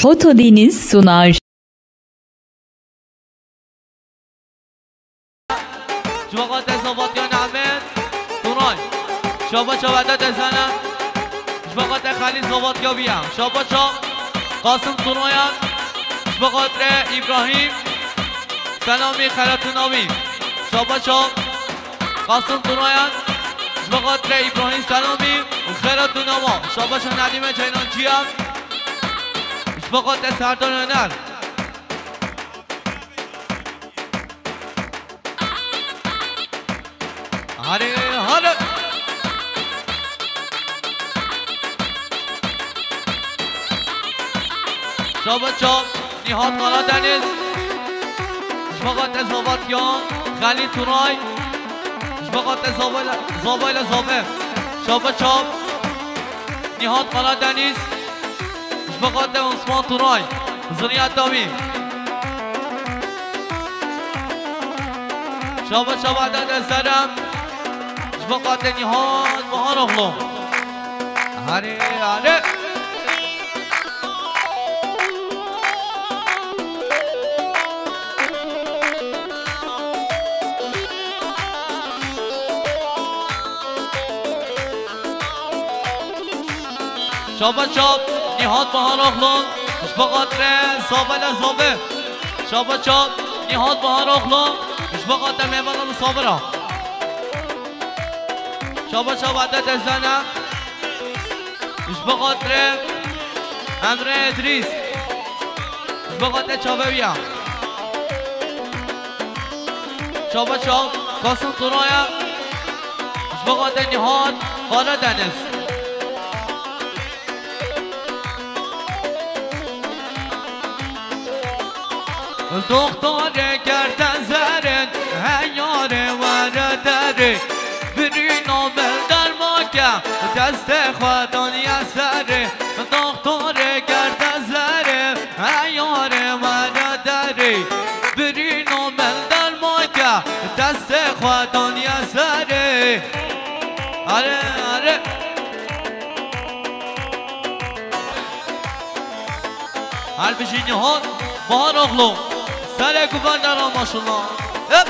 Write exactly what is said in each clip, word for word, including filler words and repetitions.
Foto Deniz Sunar. Ji bo xatir Zavatiyan Ehmed Turay. Şaba şaba de dezene. Ji bo xatir Xelîl Zavatiya biya. Şaba şa Qasim Turayan. Ji bo xatir Îbrahîm Selamî Xeratûnawî. Şaba şa Qasim Turayan. Ji bo xatir Îbrahîm Selamî û Xeratûnawa. Şaba şa Nedîme Ceylanciyan. Ji bo xatir Serdar Öner. Hadi, hadi. Şaba çap, Nihat Karadeniz. Ji bo xatir Zavatiyan, Xelîl Turay. Ji bo xatir Zavayla, Zavayla Zave. Şaba çap, Nihat Karadeniz. Ji bo xatir Osman Turay, ziriyeta wî. Şaba şaba de de serem. Ji bo xatir Nihat Baharoğlu. Hadi, hadi. Şaba çap, Nihat Baharoğlu. Ji bo xatir Zavayla Zave. Şaba çap, Nihat Baharoğlu. Ji bo xatir mêvana misafira. Şaba çap, Adet Ezana. Ji bo xatir Emre Edris. Ji bo xatir çavewiya. Şaba çap, Kasım Turaya. Ji bo xatir Nihat Karadeniz. Doktorê kerte zerin, hey yarê were derê. Birîno min derman ke, destê xwe daniye serê. Doktorê kerte zerin, hey yarê were derê. Birîno min derman ke, destê xwe daniye serê. Are, are. Her bijî Nihat Baharoğlu. Serê guvendera maşallah. Hep.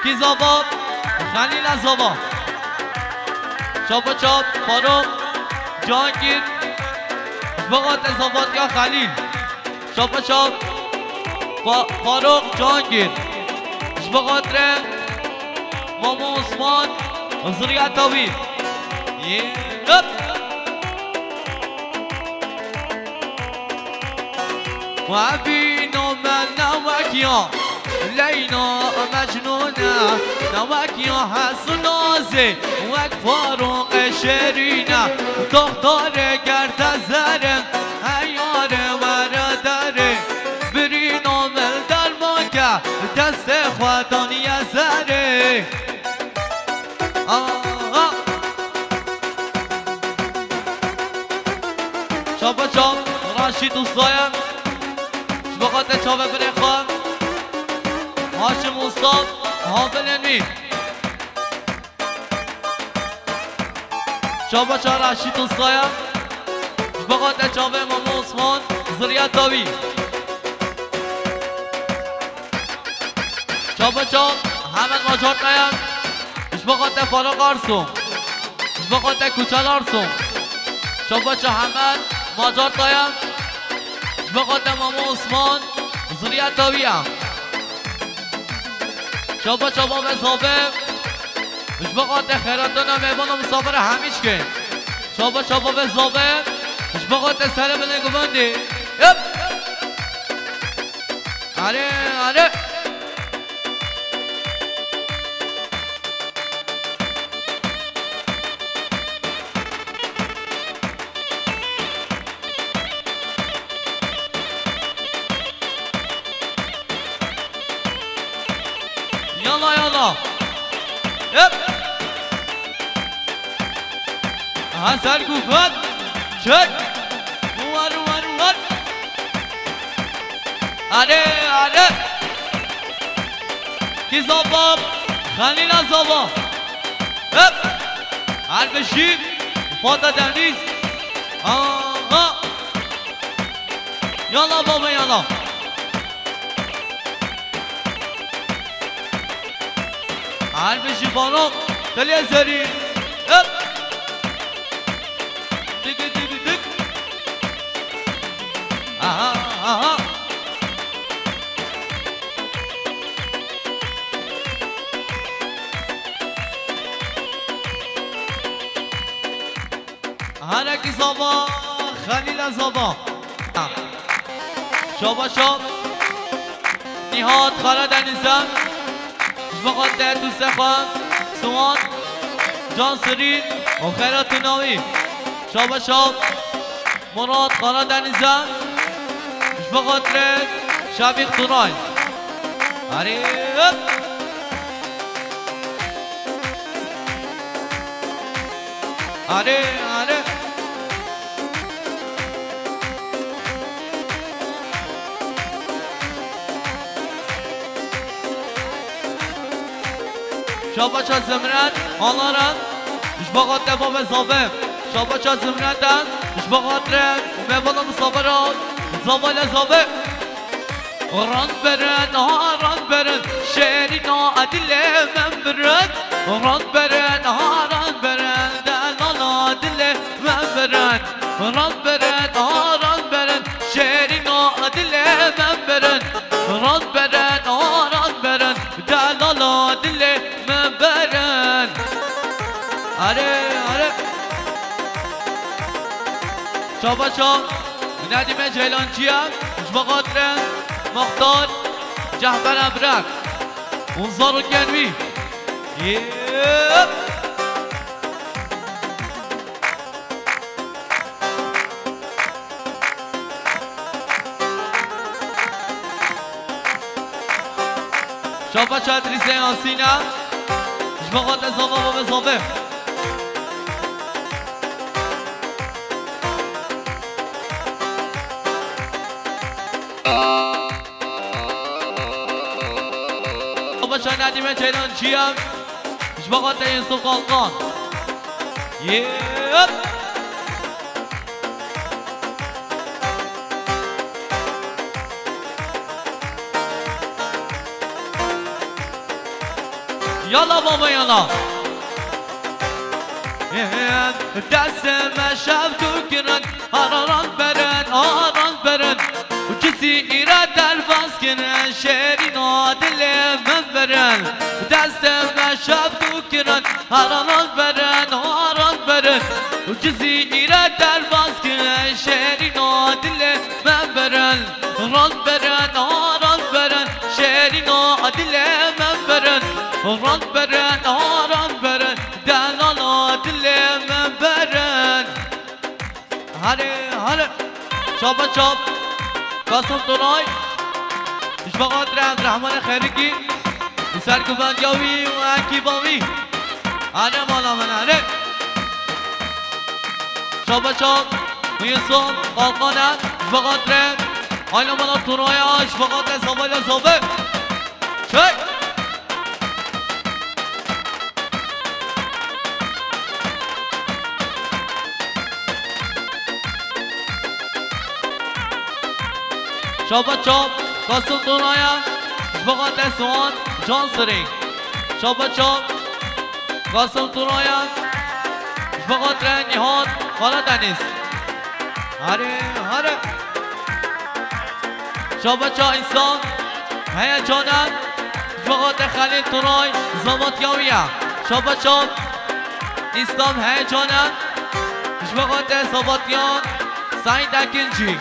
Kî zava, Xelîla zava. Çapa çap, Faruk, Cihangîr. Ji bo xatir zavatiya Xelîl. Şapa şap. Fa-, Faruk Cihangîr. Ji bo xatirê Mamo Osman, ziriyeta wî. Yê, hop. Webîno me ne wek ya Leyla Mecnûn e, ne wek ya Hesnazê, wek Farûqê Şêrîn e. Doktorê ger te zerin, hey yarê were derê, birîno min derman ke, destê xwe daniye zerê. Aha. Çapa çap, Raşîd Ustayan. Ji bo xatir çavê birê xwe. Haşim Usta, havilên wî. Çapa çap Raşîd Ustayan. Ji bo xatir çavê Mamo Osman, ziriyeta wî. Çapa çap, Hemed Macar Tayan. Ji bo xatir Faruk Arso. Ji bo xatir Kuçal Arso. Çapa çap Hemed Macar Tayan. Ji bo xatir Mamo Osman, ziriyeta wî ye. Çapa çapa ve zabe. Ji bo xatir xeratana mêvana misafira hemî çike. Çapa çapa ve zabe. Ji bo xatir serê binê guvendê. Hep. Are, are. Yala, yala. Hep. Aha, ser kufet. Çek. Var, var, var. Are, are. Kî zava? Xelîla zava. Hep. Her bijî. Fata Deniz. Aha. Yala baba yala. Her bijî bano. Dilê zerî. Hep. Dik, dik, dik, dik. Aha, aha. Harekî zava, Xelîla zava. Şaba şab. Nîhat Xara Denîze. Ji bo xatirê tu Sefa, Siwan, Can Sirîn û Xeyra Tunawî. Şaba şab. Murat Xara Denîze. Ji bo xatirê Şabîx Tunay. Arê. Arê, arê. Şabaşa Zimret, Alaran, ji bo xatirê bavê Zave. Şabaşa Zimret e, ji bo xatirê me bala Musafa re, Zava le Zave. Ran berin, ha ran berin, şêrîna dilê min birin. Ran berin, ha ran berin, delala dilê min birin. Ran berin, ha ran berin, şêrîna dilê min birin. Ran berin, ha ran berin, delala dilê min birin. Are, are. Şabaşa Nedîme Ceylancî ye, ji bo xatirê Muxtar Cehbera Birek û zarokên wî. Yep. Şabaşa Dirîsê Yasîn e, ji bo xatirê Zava bavê Zave. Şabaşa Nedîme Ceylancî ye, ji bo xatirê Yusuf Kalkan. Yep. Yala baba yala. Destê me şev tu kirin, hararan berin, aran berin. Û çisî îre derbas kirin, şêrîna dilê min birin. Destê me şev tu kirin, hararan berin, aran berin. Û çisî îre derbas kirin, şêrîna dilê min birin. Ran berin, aran berin, şêrîna dilê min birin. Ran berin, aran berin, delala dilê min birin. Hare, hare. Çapa çap. Kasım Tunay. Ji bo xatirê Abdurrahmanê Xerikî. Li ser guvendiya wî û ekîba wî. Hare mala min, hare. Çapa çap. Yusuf Kalkan e. Ji bo xatirê Ayla mala Tunaya. Ji bo xatirê Zavayla Zave. Çek. Şaba çap, Kasım Tunaya, ji bo xatirê Siwan, Can Sirê. Şaba çap, Kasım Tunaya, ji bo xatirê Nihat, Karadeniz. Hare, hare. Şaba çap, Îslam, heye canan, ji bo xatirê Xelîl Tunay, zavatiya wî ye. Şaba çap, Îslam, heye canan, ji bo xatirê zavatiyan, Seîd Ekincî.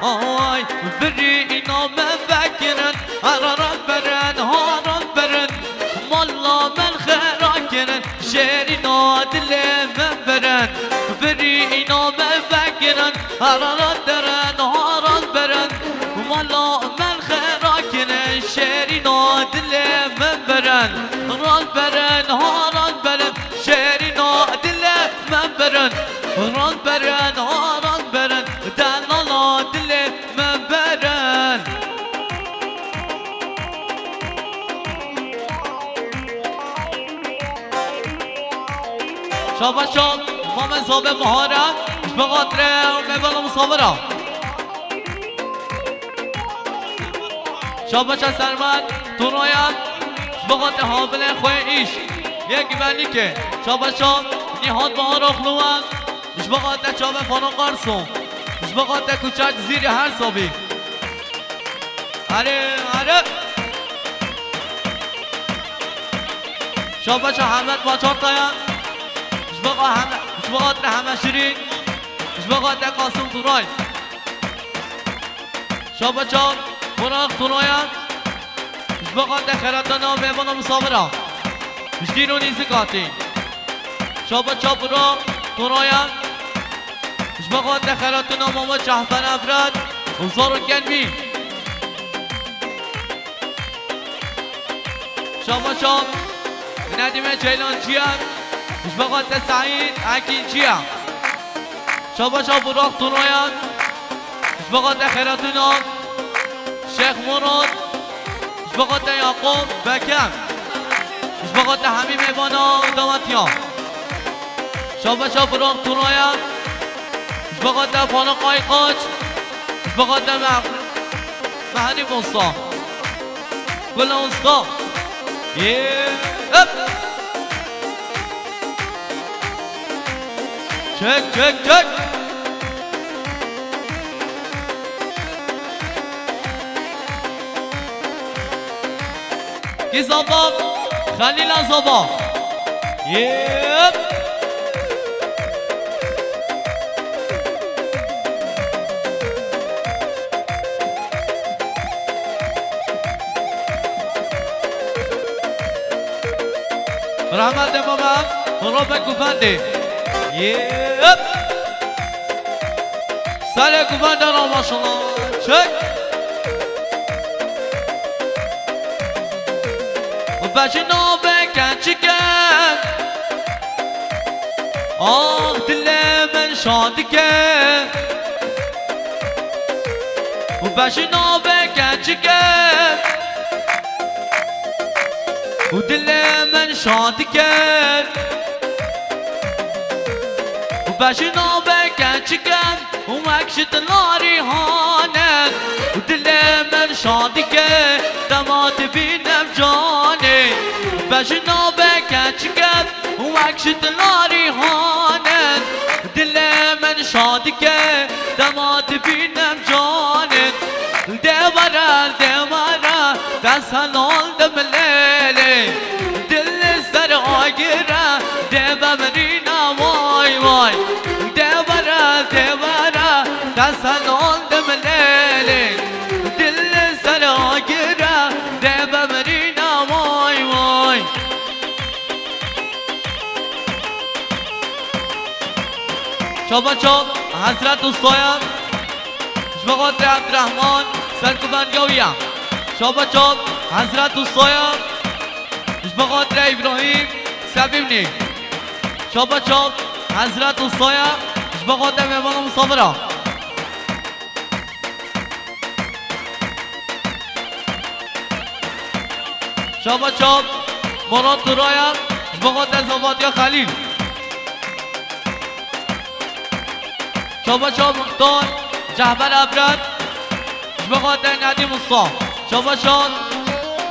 Ay, birîna me vekirin, hararan berin, haran berin, mala min xera kirin, şêrîna dilê min birin. Birîna me vekirin, hararan derin, haran berin, mala min xera kirin, şêrîna Dilê min birin, ran birin, ha ran birin, şêrîna dilê min birin, ran birin, ha ran birin, delala dilê min birin. Şabaşa, Mame Zabe Bahara, ji bo xatirê mêvana misafira. Şabaşa Sermet, Tunaya, ji bo xatirê havilên xwe îş, yê givenîkê. Şabaşa Nîhat Bahar Oxluwa, ji bo xatirê çavê Fano Qarso, ji bo xatirê kuçek Zîrî her sabî. Are, are. Şabaşa Hemed Maçataya. Ji bo Heme-, ji bo xatirê Heme Şirîn. Ji bo xatirê Qasim Turay. Şabaşa Burak Turaya. Ji bo xatirê xeratana mêvana misafira. Ji dîn û nîzik hatî. Şabaşa Burak Turaya. Ji bo xatirê xeratana Mama Cehfer Efrat û zarokên wî. Şabaşa Nedîme Ceylanciya, ji bo xatirê Seîd Ekînciya. Şabaşa Burak Tunaya, ji bo xatirê xeratana Şêx Murad, ji bo xatirê Yaqûb Bekem, ji bo xatirê hemî mêvana û dawetiya. Şabaşa Burak Tunaya, ji bo xatirê Faruk Aykaç, ji bo xatirê Me-, Mehrî Musa. Gula Usta. Yê, hep. Çek, çek, çek. Kî zava? Xelîla zava. Yep. Rahmetê mama, Robe Guvendê. Yep. Serê Guvendê ra maşallah. Çek. Bejina be keçike. Ah, dilê min şadike. Bejina be keçike. Û dilê min şadike. Û bejina be keçike. Û wek ji dilarî hane. Û dilê min şadike. Dema dibînim canê. Bejina be keçike. Û wek ji dilarî hane. Dilê min şadike. Dema dibînim canê. Dê were, dê were, dest helal dimilêlê. Dil li ser agire, dê bemrîne vay vay. Dê were, dê were, dest helal dimilêlê. Dil li ser agire, dê bemrîne vay vay. Çaba çap, Hezret Ustaya. Ji bo xatirê Ebdirehman, serkuvendiya wî ye. Çaba çap, Hezret Ustaya. Ji bo xatirê Îbrahîm, Sebîmnî. Çaba çap, Hezret Ustaya. Ji bo xatirê mêvana misafira. Çaba çap, Murat Turaya, ji bo xatirê Zavatiya Xelîl. Çaba çap, Muxtar, Cehber Ebret, ji bo xatirê Nedîm Usta. Çaba çap,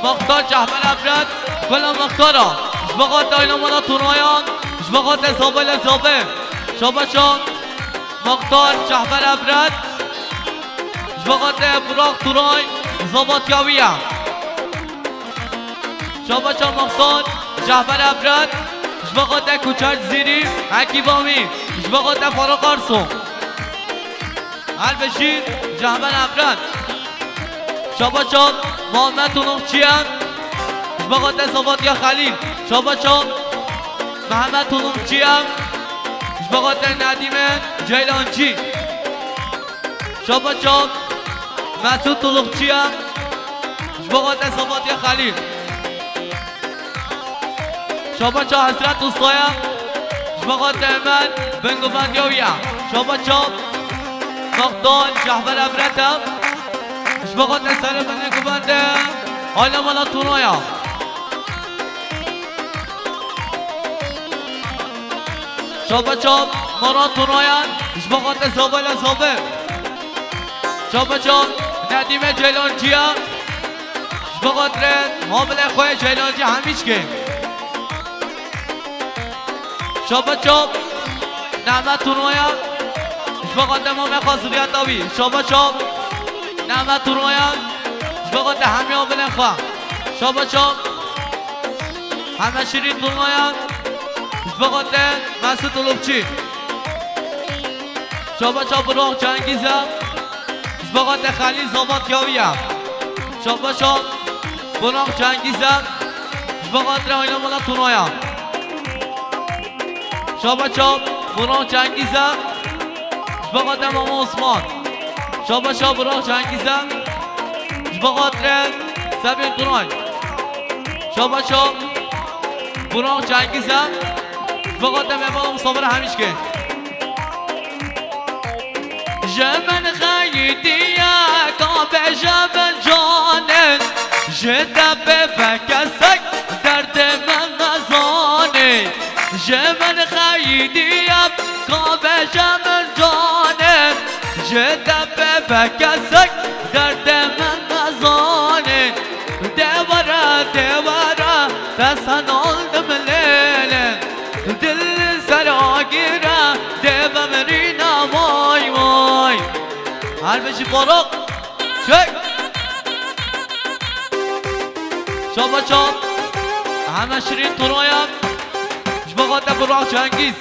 Muxtar, Cehber Ebret, Gula Muxtara, ji bo xatirê Ayna Murat Turaya, ji bo xatirê Zabe le Zabe. Çaba çap, Muxtar, Cehber Ebret, ji bo xatirê Burak Turay, Zavatiya wî ye. Çaba çap Muxtar, Cehber Ebret, ji bo xatirê Kuçer Zîrî, ekîba wî, ji bo xatirê Faruk Arso. Helbejî, Cehber Ebret. Çaba çap, Muhammed Tulumçiye, ji bo xatirê Zavatiya Xelîl. Çaba çap, Mehmet Tulumçiye, ji bo xatirê Nedîme Ceylancî. Çaba çap, Mesûd Tulumçiye, ji bo xatirê Zavatiya Xelîl. Şabaça Hesret Ustaya, ji bo xatirê me, binguvendiya wî ye. Şabaça Mexdal Cehber Evret e, ji bo xatirê serê min binguvendi, aîla mala Tunaya. Şabaça Mara Tunaya, ji bo xatirê Zavala Zave. Şabaça Nedîme Ceylanciya, ji bo xatirê havilê xwe Ceylancî Hemîçkê. Şabaça Nehmet Tunaya, ji bo xatirê mamê xwe zuriyeta wî. Şabaça Nehmet Tunaya, ji bo xatirê hemî havilên xwe. Şabaça Heme Şirîn Tunaya, ji bo xatirê Mesut Ulukçî. Şabaça Burak Cengîz e, ji bo xatirê Xelîl Zavat Yawiye. Şabaça Burak Cengîz e, ji bo xatirê aîla mala Tunaya. Şabaça Burak Cengîz e, ji bo xatirê mama Osman. Şabaça Burak Cengîz e, ji bo xatirê Sebîn Tunay. Şabaça Burak Cengîz e, ji bo xatirê mama Musafir Hemîçkê. Ji min xeyîdiye ka bêje min canê, ji te pê vekesek derdê min nezanê. Ji min xeyîdiye ka bêje min canê, ji te pê vekesek derdê min nezanê. Dêwere, dêwere, te senal dimilêle. Dil ser agire, dê bimirîne, vay, vay. Her bijî Faruk. Çek. Şabaça Heme Şirîn Tunaya, ji bo xatirê Burak Cengîz.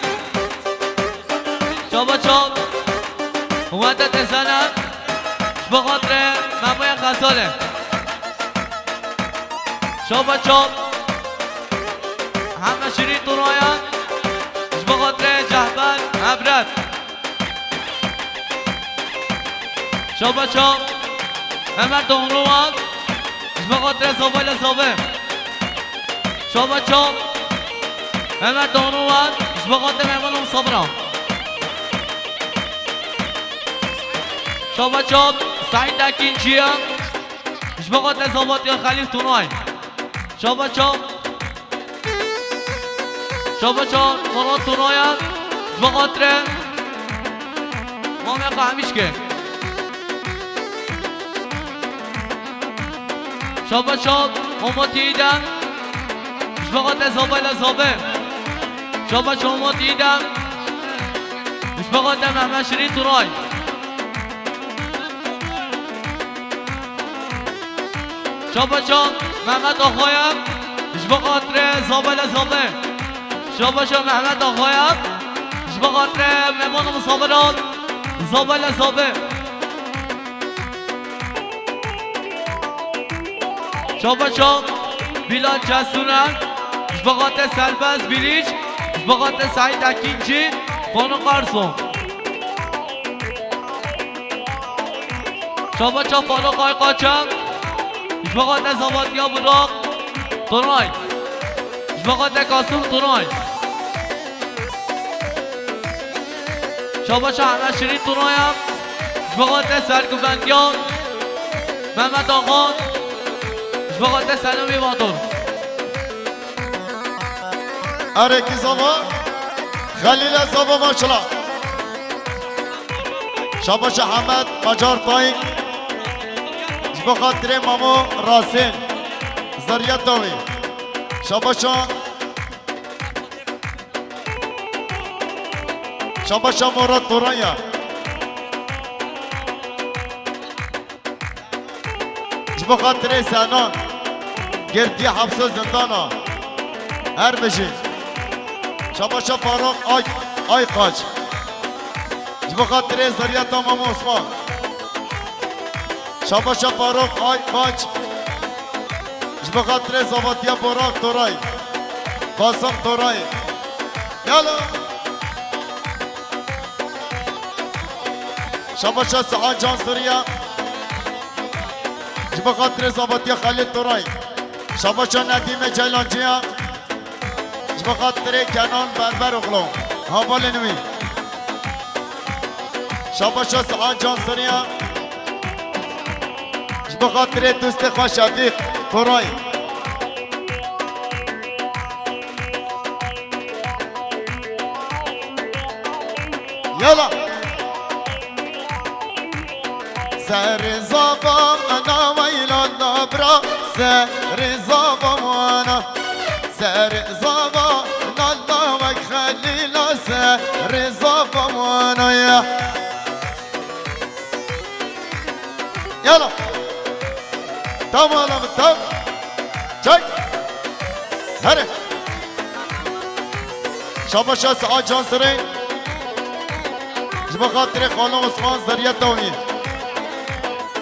Şabaça Wete Tezene, ji bo xatirê Memoya Xesalê. Şabaça Heme Şirîn Tunaya, ji bo xatirê Cehbel Evret. Şabaça Mehmet Doğruvan, ji bo xatirê Zavala Zave. Şabaça Mehmet Doğruvan, ji bo xatirê Mehmet Sabra. Şabaça Saîd Ekinciya, ji bo xatirê Zavatiya Xelîl Tunay. Şabaça Şabaça Murat Tunaya, ji bo xatirê mamê xwe Hemîçkê. Şabaça Umut Yiğit'e, ji bo xatirê Zavala Zave. Şabaça Umut Yiğit'e, ji bo xatirê Mehmet Şirîn Tunay. Şabaşa Mehmet Axaya, ji bo xatirê Zavala Zave. Şabaşa Mehmet Axaya, ji bo xatirê Memono Musafiran, Zavala Zave. Şabaşa Bilal Cesûne, ji bo xatirê Selbez Bilîç, ji bo xatirê Seîd Ekîncî, Xanû Qarso. Şabaşa Faruk Aykaçan, ji bo xatirê Zavatiya Burak Tunay, ji bo xatirê Kasım Tunay. Şabaşa Ehmed Şirîn Tunaya, ji bo xatirê Serguvendiyan Mehmet Axan, ji bo xatirê Selamî Batur. Erekî Zava, Xelîle Zava maşala. Şabaşa Hemed Macar Tayîk, ji bo xatirê Mamo Rasên, zerriyeta wî. Şabaşa, Şabaşa Murat Toranya. Ji bo xatirê Senan, girtiye hepso zindana. Her bijî. Şabaşa Faruk Ay-, Aykaç. Ji bo xatirê zerriyeta Mamo Osman. Şabaşa Faruk Aykaç. Ji bo xatirê Zavatiya Borak Toray. Qasım Toray. Yala. Şabaşa Sihan Cansiriya. Ji bo xatirê Zavatiya Xelîl Toray. Şabaşa Nedîme Ceylanciya. Ji bo xatirê Kenan Berber oxlo, hevalên wî. Şabaşa Siha Cansiriya. Ji bo xatirê dostê xwe Şefîq Koray. Yala. Serê zava ana weyla labra, serê zava wana, serê zava lala wek Xelîla, serê zava wana ya. Yala. Tamam, tamam. Çek. Here. Şabaşa Siha Cansirê. Ji bo xatirê Xalo Osman Zerya Tawî.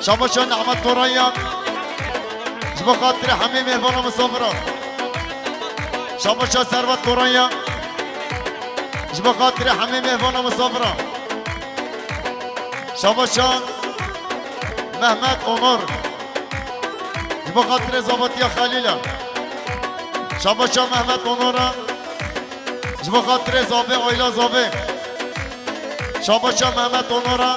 Şabaşa Nehmet Toraya. Ji bo xatirê hemî mêvana misafira. Şabaşa Servet Toraya. Ji bo xatirê hemî mêvana misafira. Şabaşa Mehmet Onur. Ji bo xatirê zavetiya Xelîl e. Şabaşa Mehmet Onur e. Ji bo xatirê zavê, aîla zavê. Şabaşa Mehmet Onur e.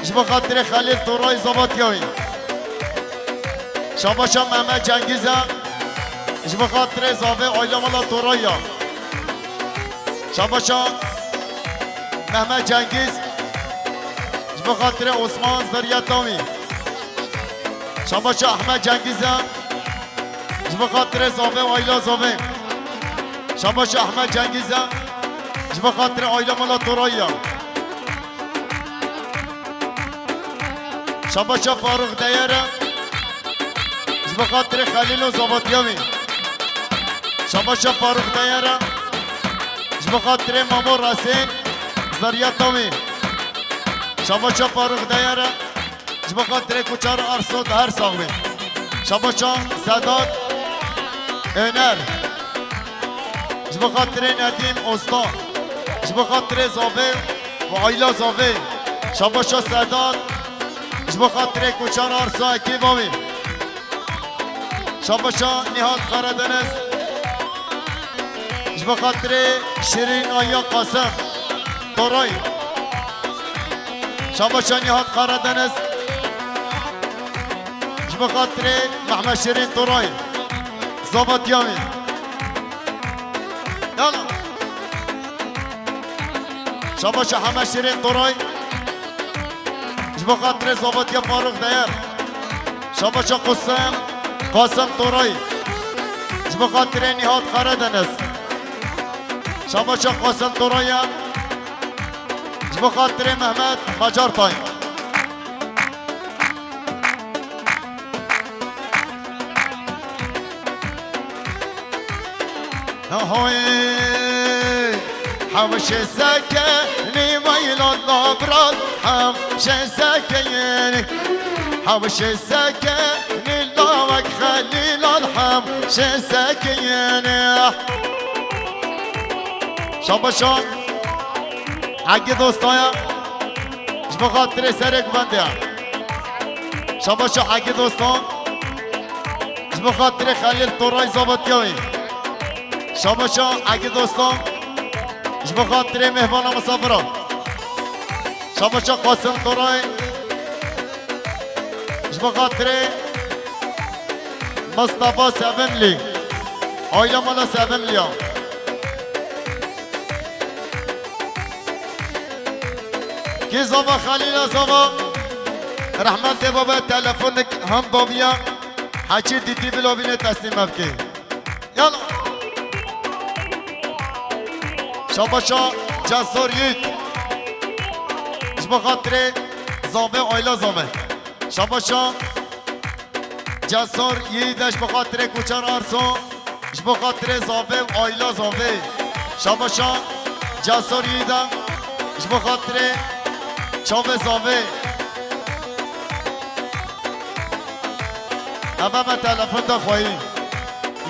Ji bo xatirê Xelîl Toray zavetiya wî. Şabaşa Mehmet Cengiz e. Ji bo xatirê zavê, aîla mala Toray ya. Şabaşa Mehmet Cengiz. Ji bo xatirê Osman Zerya Tawî. Şabaşa Ahmet Cengiz e. Ji bo xatirê zavê û aîla zavê. Şabaşa Ahmet Cengiz e. Ji bo xatirê aîla mala Toray ya. Şabaşa Faruk Deyer e. Ji bo xatirê Xelîl û zavetiya wî. Şabaşa Faruk Deyer e. Ji bo xatirê Mamo Resên, Zerya Tawî. Şabaşa Faruk Deyer e. Ji bo xatirê Kuçar Arso di her sax bê. Şabaşa Sedat Öner. Ji bo xatirê Nedîm Osta. Ji bo xatirê zavê û aîla zavê. Şabaşa Sedat. Ji bo xatirê Kuçar Arso ekîba wî. Şabaşa Nihat Karadeniz. Ji bo xatirê Şirîn Ayya Qasim Toray. Şabaşa Nihat Karadeniz. Ji bo xatirê Mehmet Şirîn Toray. Zavetiya wî. Yala. Şabaşa Heme Şirîn Toray. Ji bo xatirê zavetiya Faruk Deyer. Şabaşa Qasim, Qasim Toray. Ji bo xatirê Nihat Karadeniz. Şabaşa Qasim Toraya. Ji bo xatirê Mehmet Macartay. Ahoy, hewşê sekenî weyla labral, hewşê sekenî, hewşê sekenî lawek Xelîlal, hewşê sekenî. Şabaşa, hegî dostaya, ji bo xatirê serê guvendiya. Şabaşa hegî dostan. Ji bo xatirê Xelîl Toray zavetiya wî. Şabaşa hegî dostan. Ji bo xatirê mêhvana misafira. Şabaşa Qasim Toray. Ji bo xatirê Mustafa Sevimlî. Aîla mala Sevimlî ya. Kê zava Xelîla zava. Rehmetê baba telefonik hem babiya. Heçî dîtî bila bînê teslîm ev kê. Yala. Şabaşa Cesor Yiğit. Ji bo xatirê zave, aîla zave. Şabaşa Cesor Yiğit e, ji bo xatirê Kuçar Arso. Ji bo xatirê zave û aîla zave. Şabaşa Cesor Yiğit e. Ji bo xatirê çavê zave. Eve me telefon de xweyî.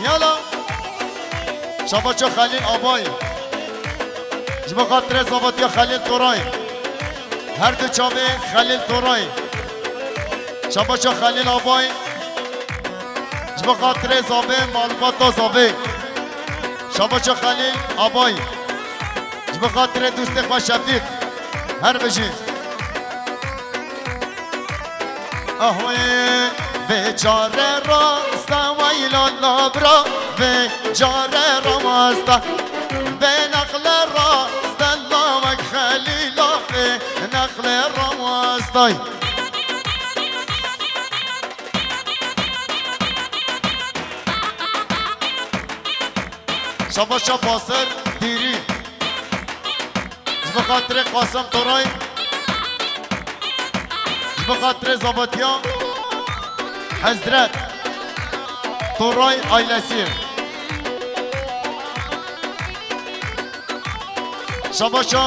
Yala. Şabaşa Xelîl Abay. Ji bo xatirê zavetiya Xelîl Toray. Her du çavê Xelîl Toray. Şabaşa Xelîl Abay. Ji bo xatirê zave, malbata zave. Şabaşa Xelîl Abay. Ji bo xatirê dostê xwe Şefîq. Her bijî. Ahwê vê care raste weyla labra, vê care ramaste. Vê nexle raste lawek Xelîla, vê nexle ramaste. Şabaşa Basir Dîrî. Ji bo xatirê Qasim Toray. Ji bo xatirê Zavatiya Hezret Toray ailesî. Şabaşa.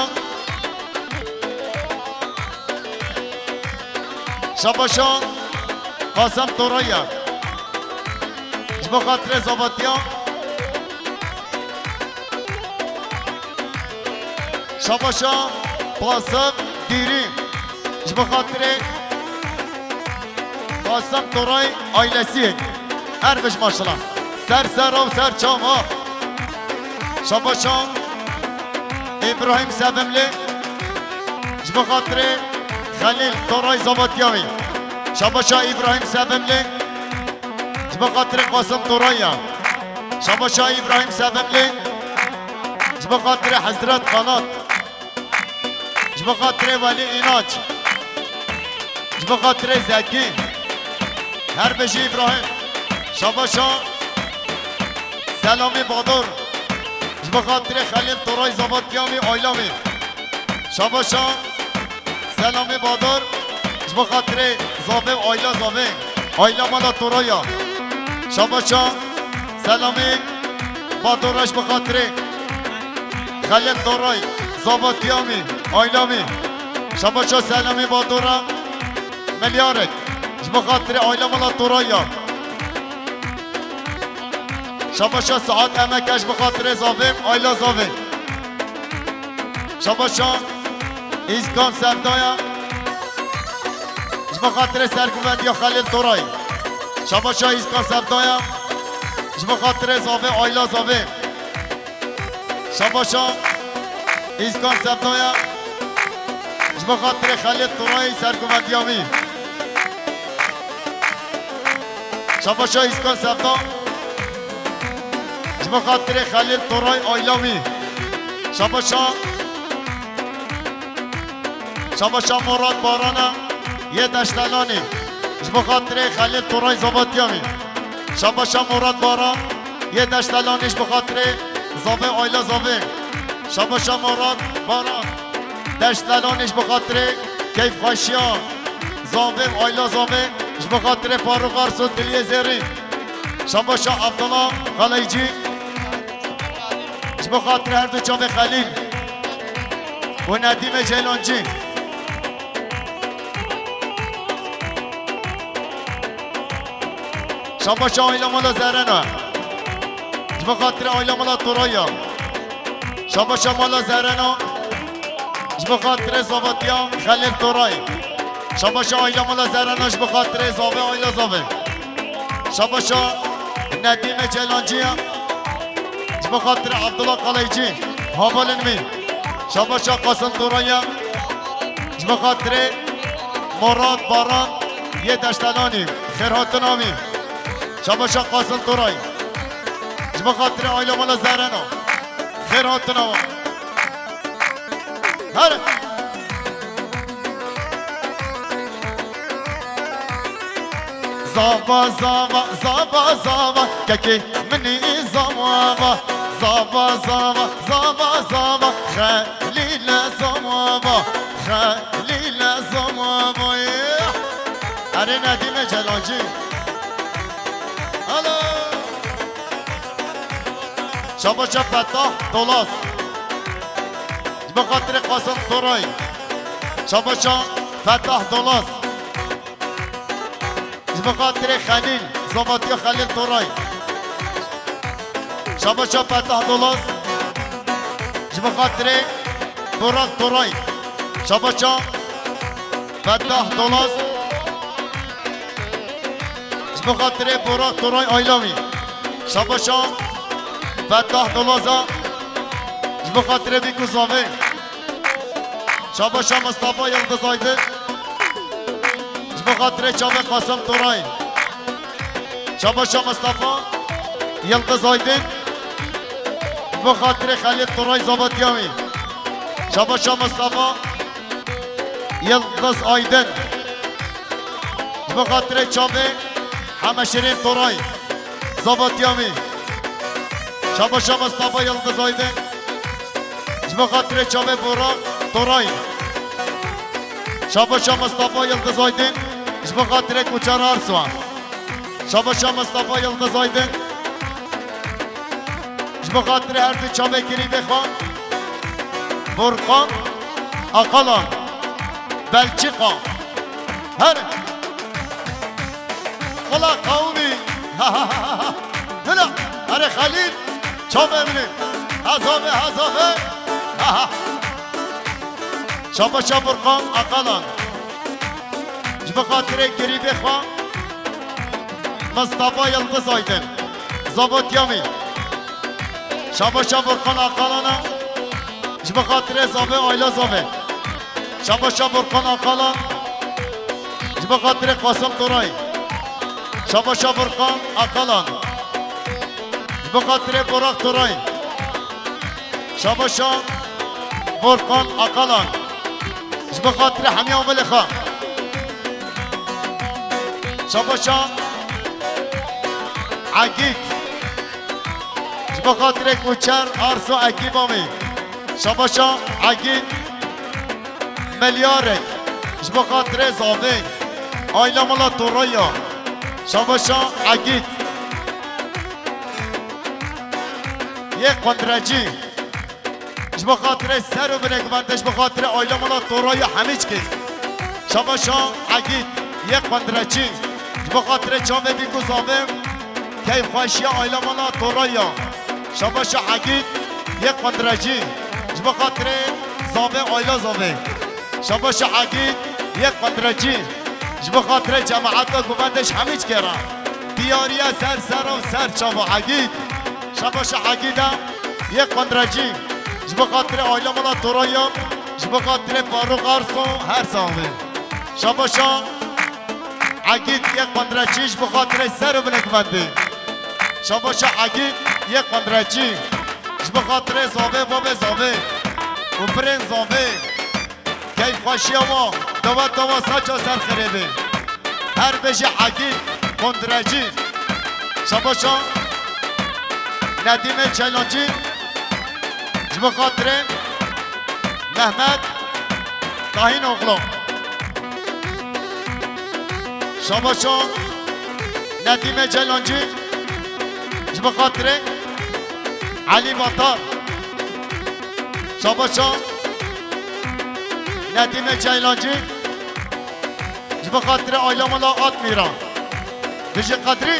Şabaşa Qasim Toraya. Ji bo xatirê Zavatiya. Şabaşa Qasim Dîrî. Ji bo xatirê Qasim Toray ailesî. Her bij maşallah. Ser sera û ser çava. Şabaşa Îbrahîm Sevimli. Ji bo xatirê Xelîl Toray Zavatiya wî. Şabaşa Îbrahîm Sevimli. Ji bo xatirê Qasim Toraya. Şabaşa Îbrahîm Sevimli. Ji bo xatirê Hezret Xanat. Ji bo xatirê Welî Înanc. Ji bo xatirê Zekî. Her bijî Îbrahîm. Şabaşa Selamî Badur. Ji bo xatirê Xelîl Toray Zavatiya wî, aila wî. Şabaşa Selamî Badur. Ji bo xatirê Zavê û aila Zavê. Aila mala Toraya. Şabaşa Selamî Badur ji bo xatirê Xelîl Toray, Zavatiya wî, aila wî. Şabaşa Selamî Badora milyarek. Ji bo xatirê aila mala Toraya. Şabaşa Saet Emeke ji bo xatirê Zavê, aila Zavê. Şabaşa Îskan Sevdaya. Ji bo xatirê serguvendiya Xelîl Toray. Şabaşa Îskan Sevdaya. Ji bo xatirê Zavê, aila Zavê. Şabaşa Îskan Sevdaya. Ji bo xatirê Xelîl Torayê serguvendiya wî. Şabaşa Îskan Sevda. Ji bo xatirê Xelîl Toray aila wî. Şabaşa. Şabaşa Murat Barana yê Deştelanî. Ji bo xatirê Xelîl Toray Zavatiya wî. Şabaşa Murat Baran yê Deştelanî ji bo xatirê Zavê aila Zavê. Şabaşa Murat Baran Deştelanî ji bo xatirê keyfxweşiya Zavê û aila Zavê. Ji bo xatirê Farûq Arso Diliyê Zêrî. Şabaşa Abdullah Xaleycî. Ji bo xatirê her du çavê Xelîl û Nedîmê Ceylancî. Şabaşa aîla mala Zerena. Ji bo xatirê aîla mala Toraya. Şabaşa mala Zerena. Ji bo xatirê zavatiya Xelîl Toray. Şabaşa aîla mala Zerena ji bo xatirê zavê aîla zavê. Şabaşa Nedîmê Ceylancî ya. Ji bo xatirê Abdullah Qaleycî. Havalên min. Şabaşa Qasim Toraya. Ji bo xatirê Murat Baran yê Deştelanî. Xêrhatina wî. Şabaşa Qasim Toray. Ji bo xatirê aîla mala Zerena. Xêrhatina wan. Her. Zava, zava, zava, zava, kekê minî zava. Zava, zava, zava, zava, Xelîle zava. Xelîle zava. Erê Nedîmê Ceylancî. Alo. Şabaşa Fetah Dolaz. Ji bo xatirê Qasim Toray. Şabaşa Fetah Dolaz. Ji bo xatirê Xelîl, zavatiya Xelîl Toray. Şabaşa Fetah Dolaz. Ji bo xatirê Burak Toray. Şabaşa Fetah Dolaz. Ji bo xatirê Burak Toray aîla wî. Şabaşa Fettah Dolaza, ji bo xatirê Bîk û Zavê. Şabaşa Mistefa Yildiz Aydin, ji bo xatirê çavê Qasim Toray. Şabaşa Mistefa Yildiz Aydin, ji bo xatirê Xelîl Toray, zavetiya wî. Şabaşa Mistefa Yildiz Aydin, ji bo xatirê çavê Hemeşirîn Toray, zavetiya wî. Şabaşa Mistefa Yildiz Aydin, ji bo xatirê çavê Borak Toray. Şabaşa Mistefa Yildiz Aydin, ji bo xatirê Kuçer Arso. Şabaşa Mistefa Yildiz Aydin, ji bo xatirê her du çavê girîbê xwe, Furkan Akalan, Belçika. Her. Wala qewmî. Hila, here Xelîl, çavê min ê. Hezavê, hezavê. Şabaşa Furkan Akalan. Ji bo xatirê girîbê xwe, Mistefa Yildiz Aydin, zavetiya wî. Şabaşa Furkan Akalana, ji bo xatirê Zavê, Ayla Zavê. Şabaşa Furkan Akalan, ji bo xatirê Qasim Toray. Şabaşa Furkan Akalan, ji bo xatirê Borak Toray. Şabaşa Furkan Akalan, ji bo xatirê hemiya omelê xwe. Şabaşa Egîd, ji bo xatirê Kuçer Arso, ekîba wî. Şabaşa Egîd, milyarek, ji bo xatirê Zavê, aîla mala Toraya. Şabaşa Egîd. Yê Qundirecî, ji bo xatirê ser û binê guvendê, ji bo xatirê aîla mala Toraya Hemîçkê. Şabaşa Egîd, yê Qundirecî, ji bo xatirê çavê Bîk û Zavê, keyfxweşiya aîla mala Toraya. Şabaşa Egîd, yê Qundirecî, ji bo xatirê Zavê, aîla Zavê. Şabaşa Egîd, yê Qundirecî, ji bo xatirê cemaeta guvendê ji Hemîçkê re. Diyariye ser sera û ser çava Egîd. Şabaşa Egîd e, yê Qundirecî, ji bo xatirê aîla mala Toraya, ji bo xatirê Farûq Arso, her sax bê. Şabaşa Egîd, yê Qundirecî, ji bo xatirê ser û binê guvendê. Şabaşa Egîd, yê Qundirecî, ji bo xatirê Zavê, babê Zavê û birên Zavê. Keyfxweşiya wa, deweta wa saça ser xirêbê. Her bijî Egîd Qundirecî. Şabaşa Nedîmê Ceylancî, ji bo xatirê Mehmet Tahînoğlu. Şabaşa Nedîmê Ceylancî, ji bo xatirê Elî Vatar. Şabaşa Nedîmê Ceylancî, ji bo xatirê aîla mala Atmîra. Bijî Qedrî.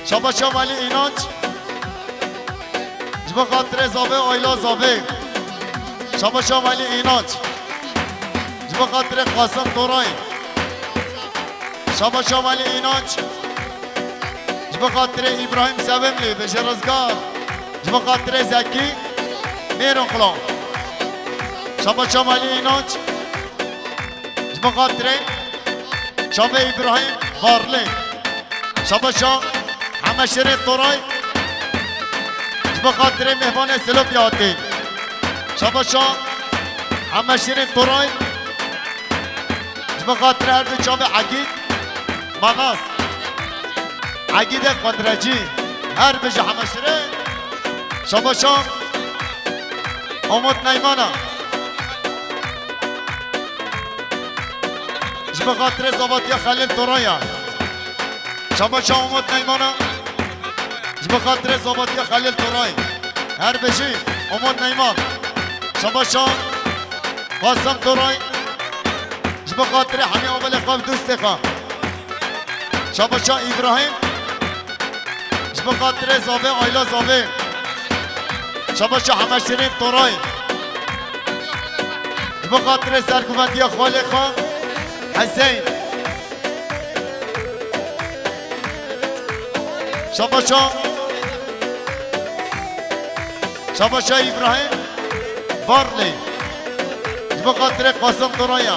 Şabaşa Welî Înanc, ji bo xatirê Zavê, aîla Zavê. Şabaşa Welî Înanc, ji bo xatirê Qasim Toray. Şabaşa Welî Înanc, ji bo xatirê Îbrahîm Sevimlî, bijî Rizgar. Ji bo xatirê Zekî Mêroxlo. Şabaşa Welî Înanc, ji bo xatirê çavê Îbrahîm Varlî. Şabaşa Hemeşirê Toray, ji bo xatirê mêvanê Silopya hatî. Şabaşa Hemeşirê Toray, ji bo xatirê her du çavê Egîd Manas. Egîdê Qundirecî, her bijî Hemeşirê. Şabaşa Umut Neymana. Ji bo xatirê zavatiya Xelîl Toraya. Şabaşa Umut Neymana. Ji bo xatirê zavatiya Xelîl Toray. Her bijî Umut Neyman. Şabaşa Qasim Toray. Ji bo xatirê hemî omelê xwe û dostê xwe. Şabaşa Îbrahîm. Ji bo xatirê Zavê, aîla Zavê. Şabaşa Hemeşirîn Toray. Ji bo xatirê serguvendiya xalê xwe Hesên. Şabaşa. Şabaşa Îbrahîm Barlê. Ji bo xatirê Qasim Toraya.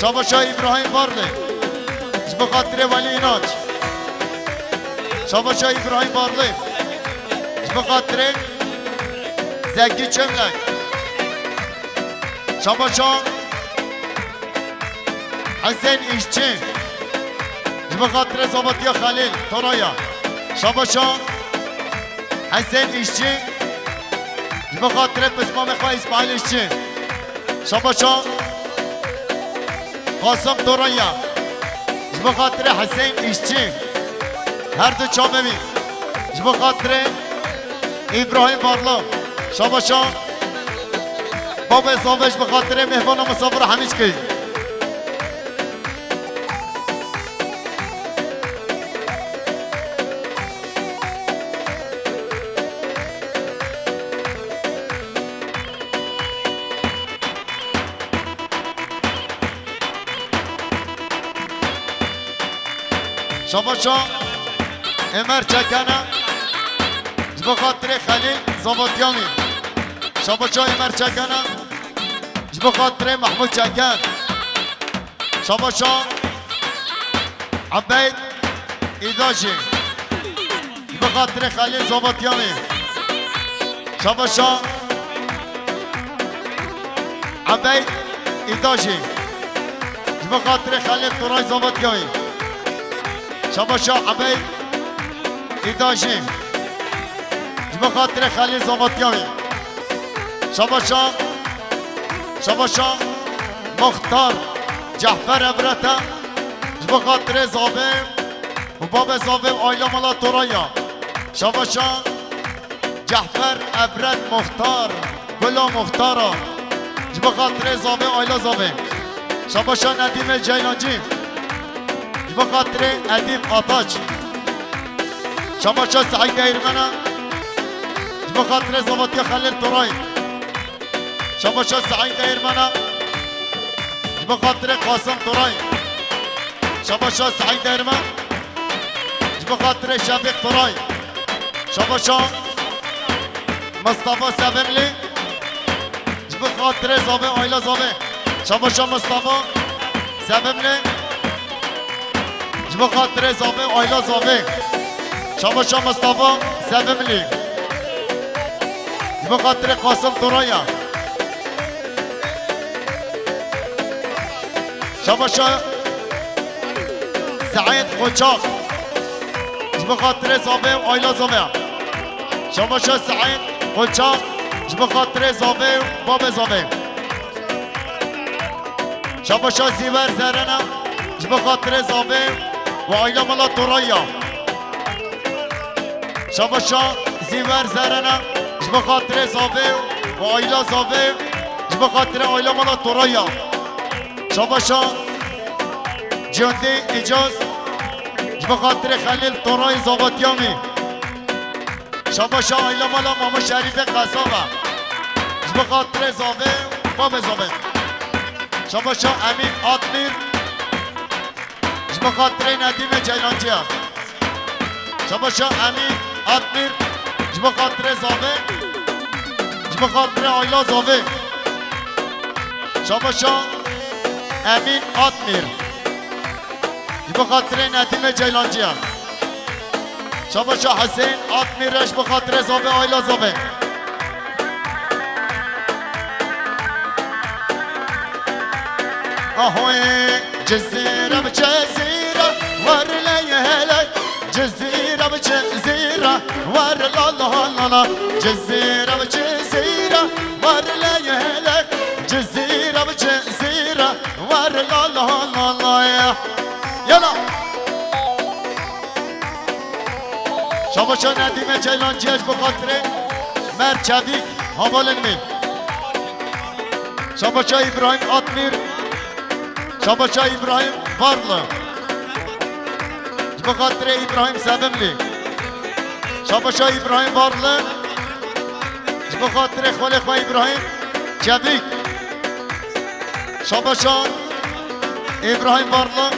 Şabaşa Îbrahîm Barlê. Ji bo xatirê Welî Înanc. Şabaşa Îbrahîm Barlê. Ji bo xatirê Zekî Çemlek. Şabaşa Hesen Îşçi. Ji bo xatirê Zavatiya Xelîl Toraya. Şabaşa Hesen Îşçi. Ji bo xatirê pismamê xwe Îsmaîl Îşçi. Şabaşa Qasim Toraya. Ji bo xatirê Hesen Îşçi. Her du çavê wî. Ji bo xatirê Îbrahîm Barla. Şabaşa. Babê Zave ji bo xatirê mêhvana misafir Hemîçkê. Şabaşa Emer Çekene. Ji bo xatirê Xelîl Zavatiyanî. Şabaşa Emer Çekene. Ji bo xatirê Mehmûd Çeken. Şabaşa Ebeyd Îdajî. Ji bo xatirê Xelîl Zavatiyanî. Şabaşa Ebeyd Îdajî. Ji bo xatirê Xelîl Turay Zavatiyanî. Şabaşa Ebeyd Îdajî. Ji bo xatirê Xelîl Zavatiyanî. Şabaşa, şabaşa Muxtar Cehfer Ebrete. Ji bo xatirê Zavê û babê Zavê û aîla mala Toraya. Şabaşa Cehfer Ebret Muxtar, Gula Muxtara. Ji bo xatirê Zavê, aîla Zavê. Şabaşa Nedîmê Ceylancî. Ji bo xatirê Edîb Ataç. Şabaşa Seîd Değirmena. Ji bo xatirê Zavatiya Xelîl Toray. Şabaşa Seîd Değirmena. Ji bo xatirê Qasim Toray. Şabaşa Seîd Değirmen. Ji bo xatirê Şefîq Toray. Şabaşa Mustafa Sevimli. Ji bo xatirê Zavê, aîla Zavê. Şabaşa Mustafa Sevimli. Ji bo xatirê Zavê, aîla Zavê. Şabaşa Mustafa Sevimli. Ji bo xatirê Qasim Toraya. Şabaşa Seîd Qoçak. Ji bo xatirê Zavê û aîla Zavê. Şabaşa Seîd Qoçak. Ji bo xatirê Zavê û babê Zavê. Şabaşa Zîwer Zerena. Ji bo xatirê Zavê û aîla mala Toraya. Şabaşa Zîwer Zerena. Ji bo xatirê Zavê û aîla Zavê. Ji bo xatirê aîla mala Toraya. Şabaşa Cihondê Îcaz. Ji bo xatirê Xelîl Toray Zavatiyanî. Şabaşa aîla mala Mamo Şerîfê Qesaba. Ji bo xatirê Zavê û babê Zavê. Şabaşa Emîn Atmîr. Ji bo xatirê Nedîmê Ceylanciya. Şabaşa Emîn Atmîr. Ji bo xatirê Zavê. Ji bo xatirê aîla Zavê. Şabaşa Emîn Atmîr. Ji bo xatirê Nedîmê Ceylanciya. Şabaşa Hesên Atmîr, ji bo xatirê Zavê, aîla Zavê. Ahoyê Cizîre bi Cizîre, wer ley heley. Cizîre bi Cizîre, wer la la la la. Cizîre bi Cizîre, wer ley heley. Cizîre bi Cizîre, wer la la la la ya. Yala. Şabaşa Nedîme Ceylancî, ji bo xatirê Mer Çevîk, havalên min. Şabaşa Îbrahîm Atmîr. Şabaşa Îbrahîm Varlı. Ji bo xatirê Îbrahîm Sevimlî. Şabaşa Îbrahîm Varlı. Ji bo xatirê xwelê xwe Îbrahîm Çevîk. Şabaşa Îbrahîm Varlı.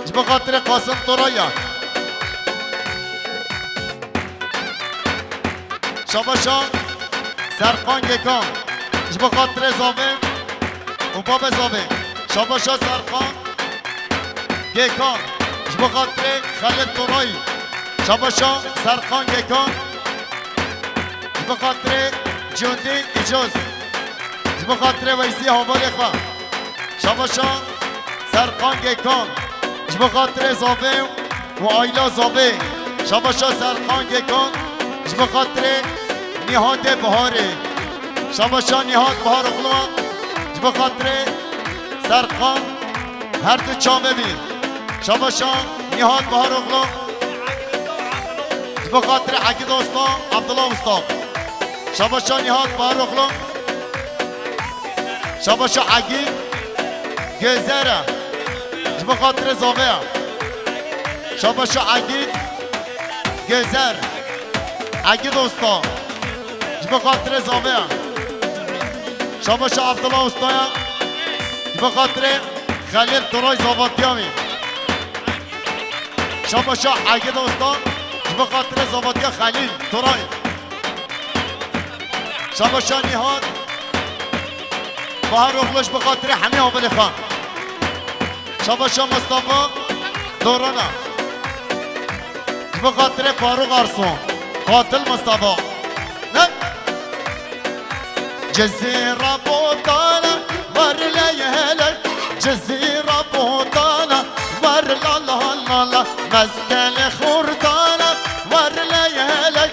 Ji bo xatirê Qasim Toraya. Şabaşa Serkan Gekan. Ji bo xatirê zavê û babê zavê. Şabaşa Serkan Gekan. Ji bo xatirê Xelil Toray. Şabaşa Serkan Gekan. Ji bo xatirê Cundî Îcoz. Ji bo xatirê Weysî hevalê xwe. Şabaşa Serkan Gekan. Ji bo xatirê zavê û aîla zavê. Şabaşa Serkan Gekan. Ji bo xatirê Nîhatê Biharê. Şabaşa Nîhat Biharoglu. Ji bo xatirê Serkan her du çavê bî. Şabaşa Nîhat Biharoglu. Ji bo xatirê Egîd Usta, Abdullah Usta. Şabaşa Nîhat Biharoglu. Şabaşa Egîd Gözere. Ji bo xatirê zavê ya. Şabaşa Egîd Gözer. Egîd Usta. Ji bo xatirê zavê ya. Şabaşa Abdullah Ustaya. Ji bo xatirê Xelîl Turay zavatiya wî. Şabaşa Egîd Usta. Ji bo xatirê zavatiya Xelîl Turay. Şabaşa Nîhat. Bahar Oxluş bi xatirê hemî abilê xwe. Şabaşa Mustafa Dorana. Ji bo xatirê Farûq Arso. Qatil Mustafa. Ne? Cizîra Botana, war ley hele. Cizîra Botana, war la la la la. Mezgele Xortana, war ley hele.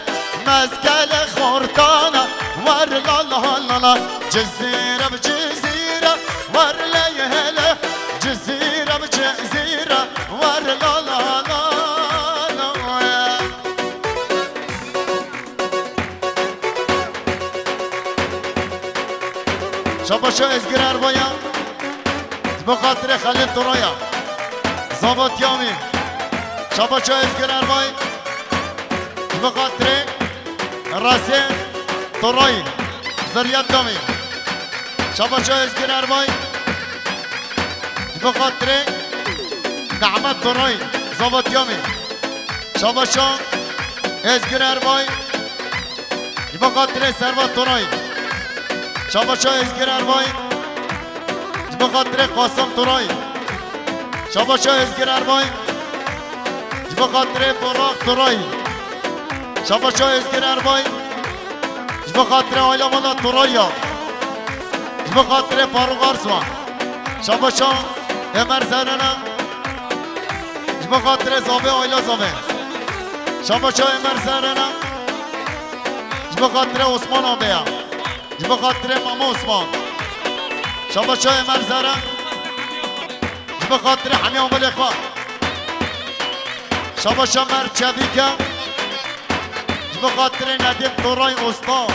Mezgele Xortana, war la la la la. Cizîra bi Cizîra, war ley hele. Cizîra bi Cizîra, war la la la la. Şabaşa Ezgir Erbaya. Ji bo xatirê Xelîl Turaya. Zavatiya wî. Şabaşa Ezgir Erbay. Ji bo xatirê Rasê Turay. Ziriyet Damî. Şabaşa Ezgir Erbay. Ji bo xatirê Nehmet Turay. Zavatiya wî. Şabaşa Ezgir Erbay. Ji bo xatirê Servat Toray. Şabaşa Ezgir Erbay. Ji bo xatirê Qasim Toray. Şabaşa Ezgir Erbay. Ji bo xatirê Burak Toray. Şabaşa Ezgir Erbay. Ji bo xatirê aîla mala Toray ya. Ji bo xatirê Farûq Arslan. Şabaşa Ömer Zerena. Ji bo xatirê zavê aîla zavê. Şabaşa Ömer Zerena. Ji bo xatirê Osman abeya. Ji bo xatirê Mamo Osman. Şabaşa Ömer Zeren. Ji bo xatirê hemî amelê xwe. Şabaşa Mer Çevîke. Ji bo xatirê Nedîm Toray Usta.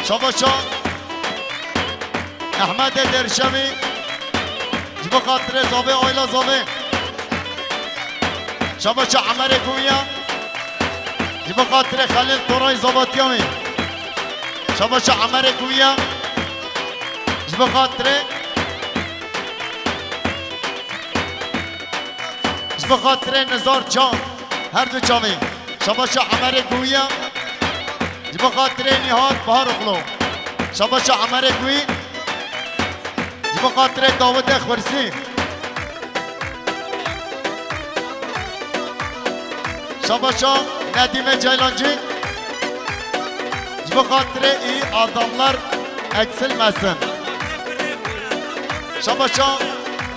Şabaşa Ehmedê Derşemî. Ji bo xatirê zavê aîla zavê. Şabaşa Emerê Guya. Ji bo xatirê Xelîl Toray zavatiya wî. Şabaşa Emerê Guya. Ji bo xatirê, ji bo xatirê Nizar Can. Her du çavê. Şabaşa Emerê Guya. Ji bo xatirê Nîhat Baharoglu. Şabaşa Emerê Guya. Ji bo xatirê Dawidê Xursî. Şabaşa Nedîme Ceylancî. Ji bo xatirê î adamlar eksilmesin. Şabaşa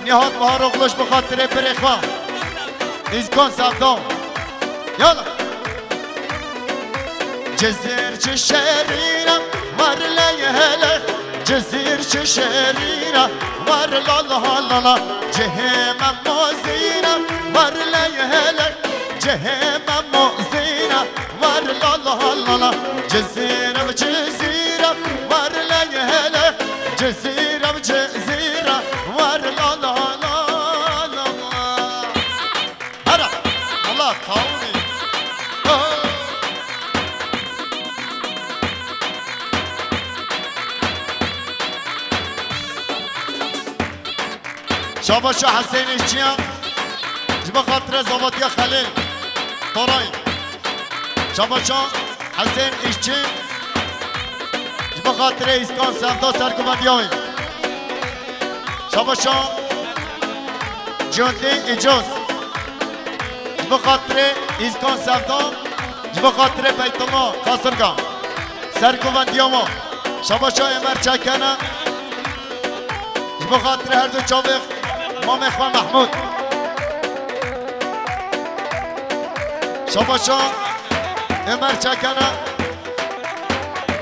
Nîhat Baharoglu ji bo xatirê birê xwe. Îzkan Sevda. Yala. Cizîr çi şerîn e, war ley hele. Cizîr çi şerîn e, war la la la la. Cihê me mozîn e, war ley hele. Cihê me mozîn e, war la la la la. Cizîr ev Cizîr e, war ley hele. Cizîr ev Cizîr e, war la la la la. Hera! Wala tawî. Oh! Şabaşa Hesênê Çiya. Ji bo xatire zavatiya Xelîl Toray. Şabaşa Hesên Îşçî, ji bo xatirê Îskan Sevda serkuvendiya wî. Şabaşa Cundî Îcoz, ji bo xatirê Îskan Sevda, ji bo xatirê Beytullah Qasirga serkuvendiya wan. Şabaşa Ömer Çekene, ji bo xatirê her du çavê mamê xwe Mehmûd. Şabaşa Ömer Çekene,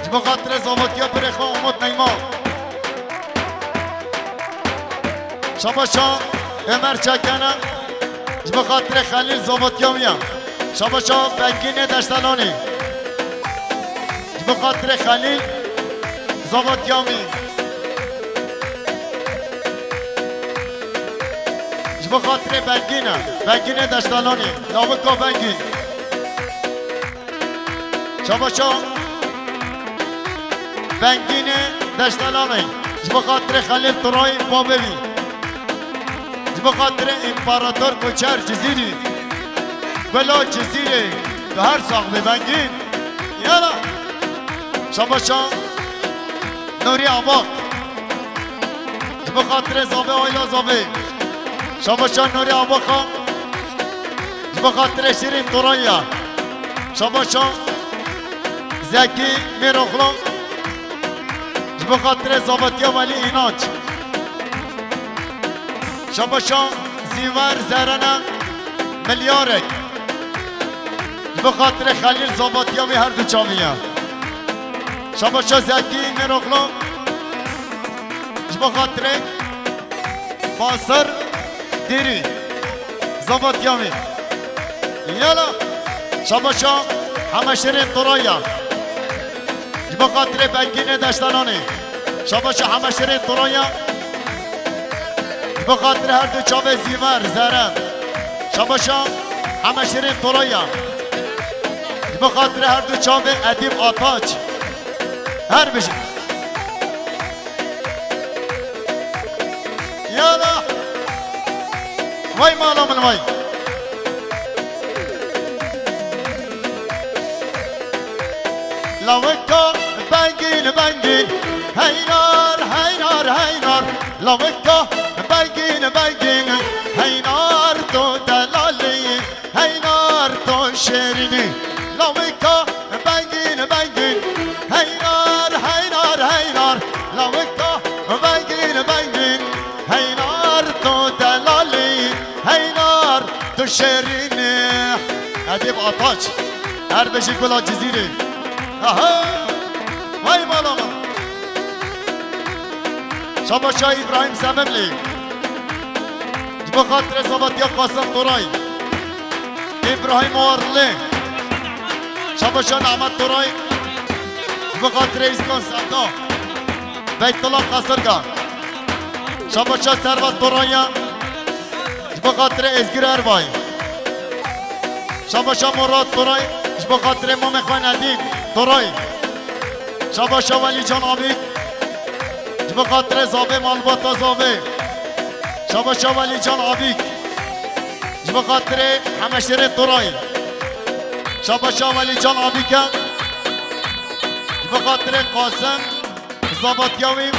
ji bo xatirê zavetiya birê xwe Umut Neyma. Şabaşa Ömer Çekene, ji bo xatirê Xelîl zavetiya wî ye. Şabaşa Bengînê Deştelanî, ji bo xatirê Xelîl zavetiya wî. Ji bo xatirê Bengîn e. Bengînê Deştelanî. Lawika Bengîn. Şabaşa Bengînê Deştelanî. Ji bo xatirê Xelîl Turayî babê wî. Ji bo xatirê Împarator Koçer Cizîrî. Gula Cizîrê. Tu her sax bî Bengîn. Yala. Şabaşa Nurî Abak. Ji bo xatirê zavê, aîla zavê. Şabaşa Nurî Abaka. Ji bo xatirê Şîrîn Toraya. Şabaşa Zekî Mêroxlo. Ji bo xatirê zavetiya Welî Înanc. Şabaşa Zîver Zerene Milyarek. Ji bo xatirê Xelîl zavetiya wî her du çavî ye. Şabaşa Zekî Mêroxlo. Ji bo xatirê Basir Dêrî zavetiya wî. Yala. Şabaşa Hemeşirê Toraya. Ji bo xatirê Bengînê Deştelanê. Şabaşa Hemeşirê Toraya. Ji bo xatirê her du çavê Zîver, Zere. Şabaşa Hemeşirê Toraya. Ji bo xatirê her du çavê Edîb Ataç. Her bijî. Yala. Vay mala min vay. Lawika Bengîn, Bengîn, heynar, heynar, heynar. Lawika Bengîn, Bengîn, heynar tu delalî, heynar tu şêrînî. Lawika Bengîn, Bengîn, heynar, heynar, heynar. Lawika Bengîn, Bengîn, heynar tu delalî, heynar tu şêrînî. Edîb Ataç, her bijî gula Cizîrê. Aha! Vay mala min. Şabaşa Îbrahîm Semimlî. Ji bo xatirê zavetiya Qasim Toray. Îbrahîm Warlî. Şabaşa Nehmet Toray. Ji bo xatirê Îskan Sevda. Beytullah Qasirga. Şabaşa Servet Toraya. Ji bo xatirê Êzgir Erbay. Şabaşa Murat Toray. Ji bo xatirê mamê xwe Nedîm Toray. Şabaşa Welîcan Abîk. Ji bo xatirê zavê malbata zavê. Şabaşa Welîcan Abîk. Ji bo xatirê Hemeşêrê Toray. Şabaşa Welîcan Abîk e. Ji bo xatirê Qasim, zavatiya wî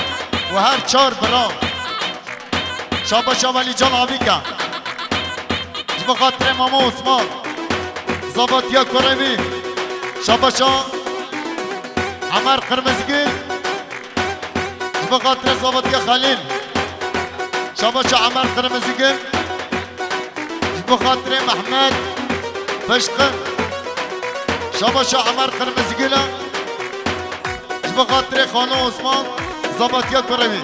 û her çar bira. Şabaşa Welîcan Abîk e. Ji bo xatirê Mamo Osman, zavatiya kurê wî. Şabaşa Emer Qirmizgil. Ji bo xatirê zavatiya Xelîl. Şabaşa Emer Qirmizgil. Ji bo xatirê Mehmet Fişqi. Şabaşa Emer Qirmizgil e. Ji bo xatirê Xano Osman, zavatiya kurê wî.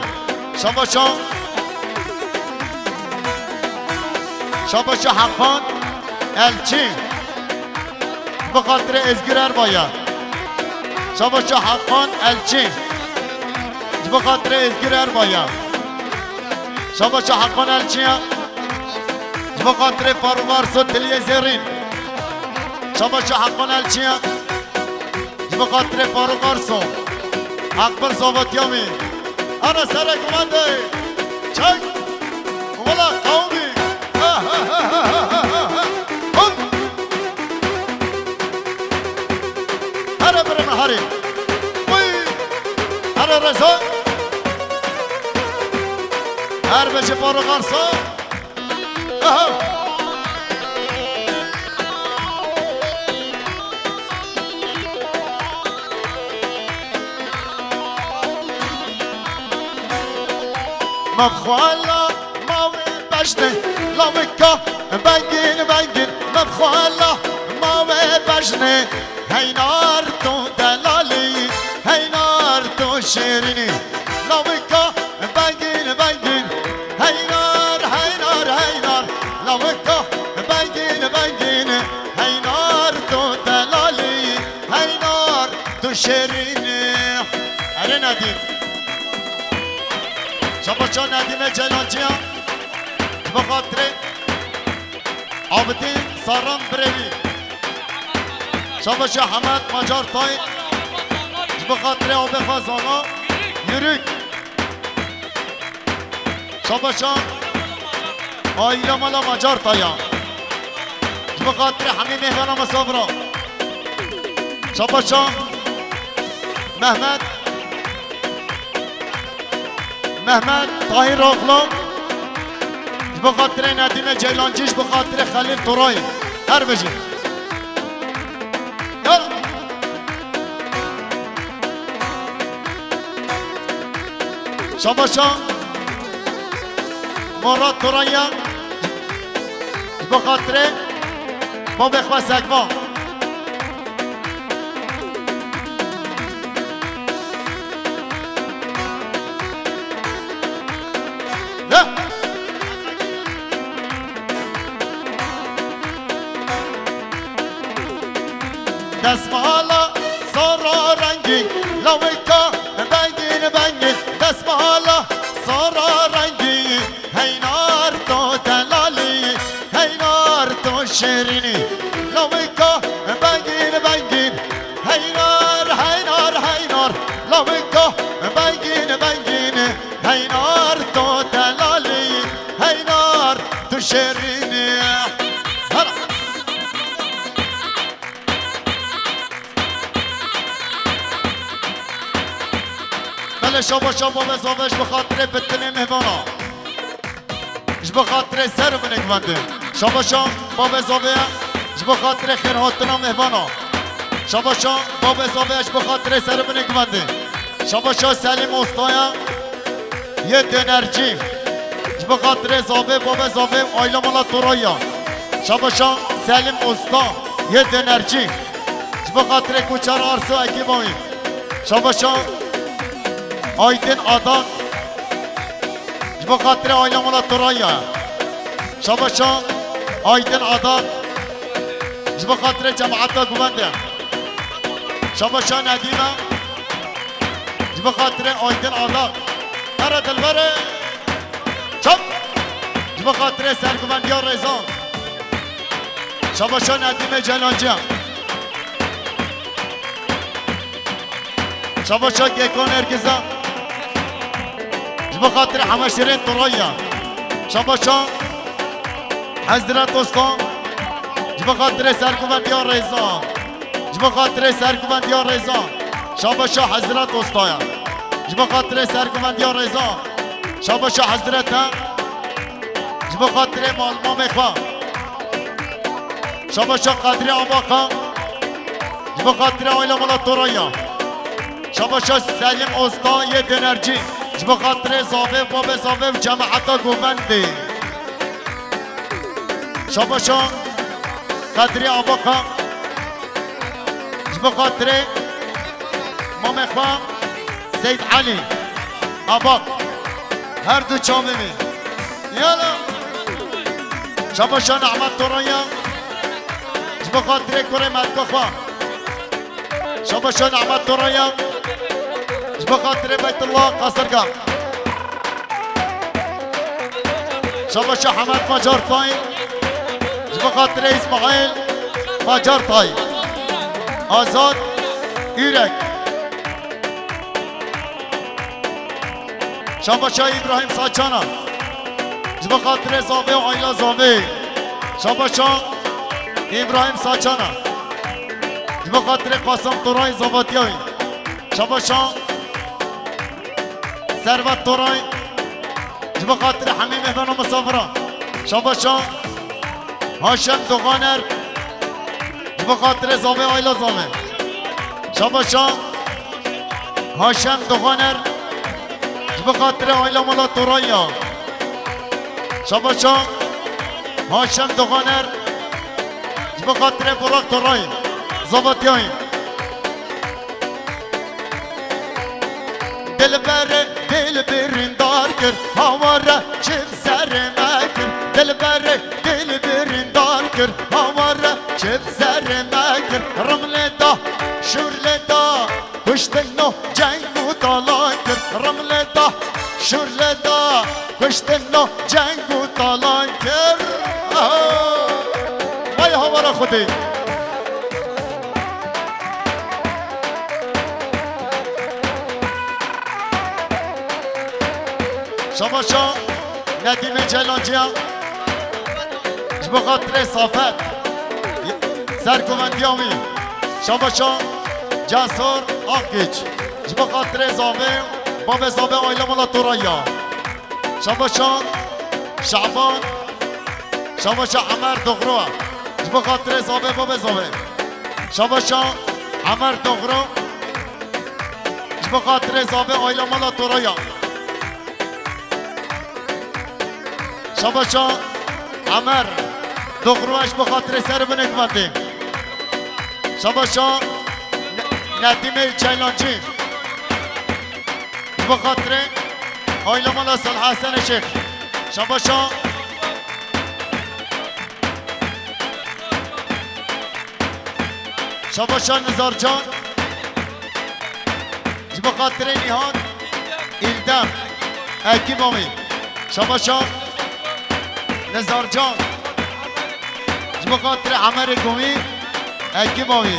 Şabaşa, Şabaşa Heqan Elçî. Ji bo xatirê Êzgir Erbay e. Şabaşa Heqan Elçî. Ji bo xatirê Êzgir Erbay e. Şabaşa Heqan Elçî ye. Ji bo xatirê Farûq Arso Diliyê Zêrîn. Şabaşa Heqan Elçî ye. Ji bo xatirê Farûq Arso. Aqbil zavatiya wî. Ana serek mende. Çek. Wela qewmî. Hum. Her Uy! Hero Rezo! Her beşi paro garsa! Aha! Mevxwala ma wê bejne, lawika bengîn bengîn. Mevxwala ma wê bejne, heynar tu delalî, heynar tu şêrînî. Lawika bengîn bengîn, heynar, heynar, heynar. Lawika bengîn bengîn, heynar tu delalî, heynar tu şêrînî. Erê Nedîm. Şabaşa Nedîmê Ceylanciya. Ji bo xatirê Abidîn Saran birê wî. Şabaşa Hemed Macar Tay. Ji bo xatirê abê xwe zana. Yürük. Şabaşa aîle mala Macar Taya. Ji bo xatirê hemî mêvana misafira. Şabaşa Mehmet, Mehmet Tahir Oğlu. Ji bo xatirê Nedîme Ceylancî, ji bo xatirê Xelîl Toray. Her bijî. Yala. Şabaşa Murat Toranya. Ji bo xatirê babê xwe Sekvan. Destmala sara rengî, lawika bengîn bengîn. Destmala sara rengî, heynar to delalî, heynar to şêrînî. Lawika bengîn bengîn, heynar, heynar, heynar. Lawika bengîn bengîn, heynar to delalî, heynar tu şêrînî. Hera. Belê şabaşa babê zave ji bo xatirê bitinê mêvana. Ji bo xatirê ser û binê guvendê. Şabaşa babê zave ye. Ji bo xatirê xêrhatina mêvana. Şabaşa babê zave ye ji bo xatirê ser û binê guvendê. Şabaşa Selîm Ostaya. Yê dönerci. Ji bo xatirê zave, babê zave û aîla mala Toraya. Şabaşa Selîm Usta yê dönerci. Ji bo xatirê Kuçer Arso ekîba wî. Şabaşa Aydin Adak. Ji bo xatirê aîla mala Toraya. Şabaşa Aydin Adak. Ji bo xatirê cemaeta guvendê. Şabaşa Nedîme. Ji bo xatirê Aydin Adak. Here dilberê. Çap. Ji bo xatirê serguvendiya Rêzan. Şabaşa Nedîmê Ceylanciya. Şabaşa Geko Nergiza. Ji bo xatirê Hema Şirên Toraya. Şabaşa Hezret Usta. Ji bo xatirê serguvendiya Rêzan. Ji bo xatirê serguvendiya Rêza. Şabaşa Hezret Ostaya. Ji bo xatirê serguvendiya Rêza. Şabaşa Hezret e. Ji bo xatirê malmamê xwe. Şabaşa Qedrî Abaka. Ji bo xatirê aîla mala Toraya. Şabaşa Selîm Osta yê dönercî. Ji bo xatirê zavê, babê zavê û cemaeta govendê. Şabaşa Qedrî Abaka. Ji bo xatirê mamê xwe Seyd Elî Abak. Her du çavê wî. Yala. Şabaşa Nehmet Toranya. Ji bo xatirê kurê melika xwe. Şabaşa Nehmet Toranya. Ji bo xatirê Beytullah Qasirga. Şabaşa Hemed Macar Tay. Ji bo xatirê Îsmaîl Macar Tay. Azad Ürek. Şabaşa Îbrahîm Saçana. Ji bo xatirê zavê û aîla zavê. Şabaşa Îbrahîm Saçana. Ji bo xatirê Qasim Toray Zavatiyayî. Şabaşa Servet Toray. Ji bo xatirê hemî mêhmana misafira. Şabaşa Haşem Doxaner. Ji bo xatirê zavê aila zavê. Şabaşa Haşem Doxaner. Ji bo xatirê aila mala Toraya. Şabaşa Haşem Doxaner. Ji bo xatirê Burak Toray. Zavatiyayî. Dilberê dil birîndar kir, hawara çi bi serê me kir. Dilberê dil birîndar kir, hawara çi bi serê me kir. Rimlê da, şûrlê da, kuştin û ceng û talan kir. Rimlê da, şûrlê da, kuştin û ceng û talan kir. Aha! Vay hawara Xwedê! Şabaşa Nedîmê Ceylanciya. Ji bo xatirê Safet. Sergovendiya wî. Şabaşa Cesur Akgiç. Ji bo xatirê zavê, babê zavê aile mala Toraya. Şabaşa Şaban. Şabaşa Emer Doxro. Ji bo xatirê zavê, babê zavê. Şabaşa Emer Doxro. Ji bo xatirê zavê aile mala Toraya. Şabaşa Emer Doxro, ji bo xatirê ser binê guvendê. Şabaşa Ne-, Nedîmê Çeylancî. Ji bo xatirê aile mala Salih Hesen Şêx. Şabaşa, şabaşa Nizarcan. Ji bo xatirê Nîhat, Îldem, ekîba wî. Şabaşa Nizarcan. Ji bo xatirê Emerê Gomî, ekîba wî.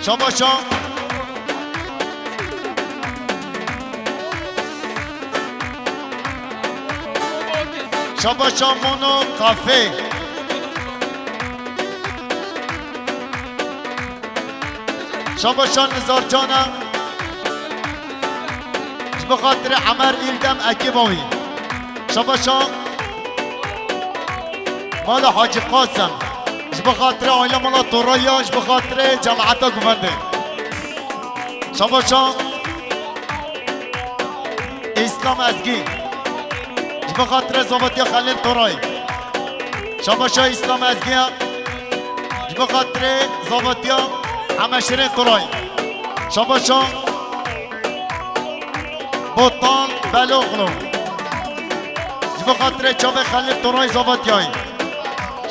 Şabaşa. Şabaşa Mono Kafe. Şabaşa Nizarcana. Ji bo xatirê Emer Îldem ekîba wî. Şabaşa Mala Hacî Qasem. Ji bo xatirê aile mala Toraya, ji bo xatirê cemaeta guvendê. Şabaşa Îslam Ezgî. Ji bo xatirê zavetiya Xelîl Toray. Şabaşa Îslam Ezgî. Ji bo xatirê zavetiya Heme Şirên Toray. Şabaşa Botan Beloxlo. Ji bo xatirê çavê Xelîl Toray zavatiyayî.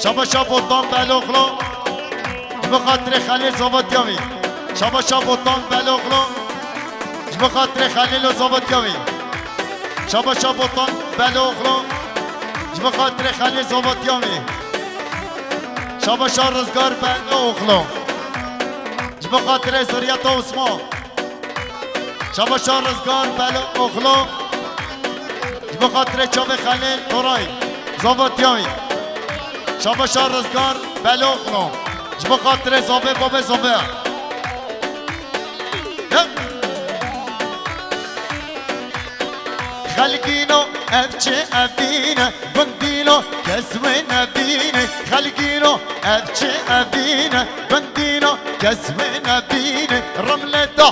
Şabaşa Botan Beloxlo. Ji bo xatirê Xelîl zavatiya wî. Şabaşa Botan Beloxlo. Ji bo xatirê Xelîlo zavatiya wî. Şabaşa Botan Beloxlo. Ji bo xatirê Xelîl zavatiya wî. Şabaşa Rizgar Beloxlo. Ji bo xatirê ziriyeta Osman. Şabaşa Rizgar Beloxlo. Ji bo xatirê çavê Xelîl Toray. Zavatiya wî. Şabaşa Rizgar Beloxlo. Ji bo xatirê zavê babê zavê. He? Xelkîno ev çi evîne, gundîno kes wê nebîne. Xelkîno ev çi evîne, gundîno kes wê nebîne. Rimlê da,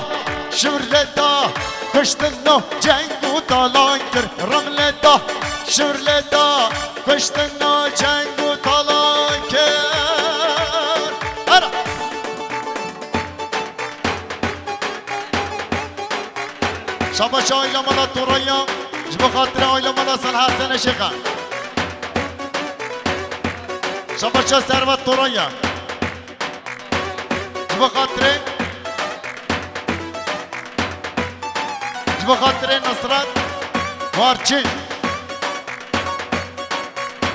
şûrlê da, kuştin û ceng û talan kir. Rimlê da, şûrlê da, kuştin û ceng û talan kir. Hera! Şabaşa aile mala Toraya, ji bo xatirê aile mala Salih Hesen Şêxa. Şabaşa Servet Toraya. Ji bo xatirê, ji bo xatirê Nusret Barçî.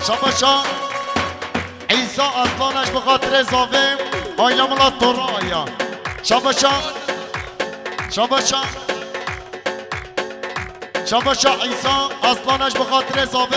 Şabaşa Îsa Aslan, ji bo xatirê zavê aile mala Toraya. Şabaşa, şabaşa, şabaşa Îsa Aslan, ji bo xatirê zavê.